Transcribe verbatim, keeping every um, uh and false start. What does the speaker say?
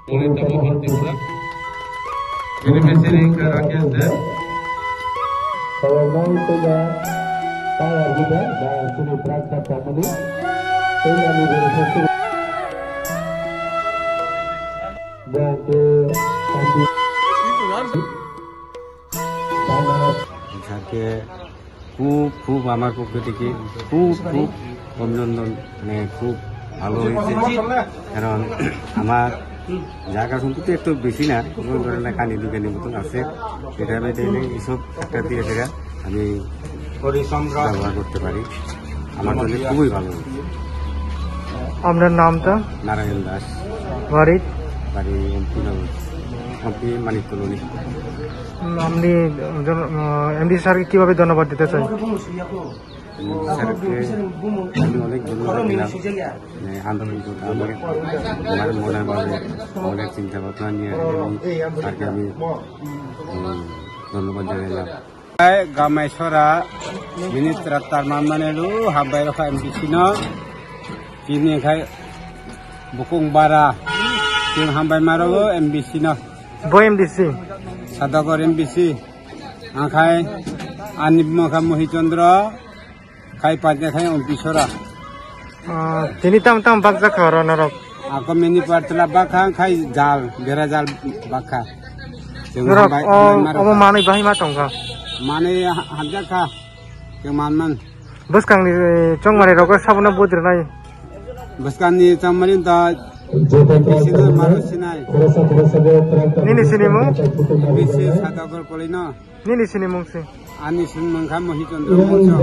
Lolita Mohan Tripura. Beneficiary wngkha Rakesh Deb. Tawang twiga Power Leader, ba chini Prakta family. Twiga ni beneficiary. Ba ke Jake খুব খুব আমার পক্ষ থেকে খুব খুব অভিনন্দন, মানে খুব ভালো হয়েছে, কারণ আমার জায়গা সম্পত্তি একটু বেশি না, কোনো ধরনের কানি দোকানের মতন আছে, এটা আমি ডেইলি এইসব একটা দিয়ে সেটা আমি ব্যবহার করতে পারি, আমার জন্য খুবই ভালো হয়েছে। আপনার নামটা? নারায়ণ দাস। বাড়ি? বাড়ি এমপি নগর, এমপি মানিক কলোনি। উম, আপনি, উম, জন-, আহ, এমডি স্যারকে কিভাবে ধন্যবাদ দিতে চান? এমডি স্যারকে আমি অনেক ধন্যবাদ দিলাম। মানে, আন্দোলন করতে আমাকে আমার মনের ভাবে অনেক চিন্তা ভাবনা নিয়ে আমি স্যারকে আমি, উম, ধন্যবাদ জানাইলাম। Gamai sora ministra tarman mane lu hambai rokha M D C no. Chini khai bukung bara. Chini hambai maro M D C no. Bo M D C? Sadagor M D C. Akhai ani mokha Mohi Chandra. Khai pajak khai ompisora. Ah, tini tam tam bakjak kha oro norok. Ako mini partla bakha khai jal, bera jal bakha. Norok o, omo manwi bahai ma tongkha. Manwi ha-, hamjak kha. Ke man man. Bwskangni, eh, chongmani rok sabono budri nai. Bwskangni chongmani da bisi da maro sinai. Nini sinimung? Bisi Sadagor Kolino. Nini sinimung si? Ani sinimung kha Mohi Chandra Mongso.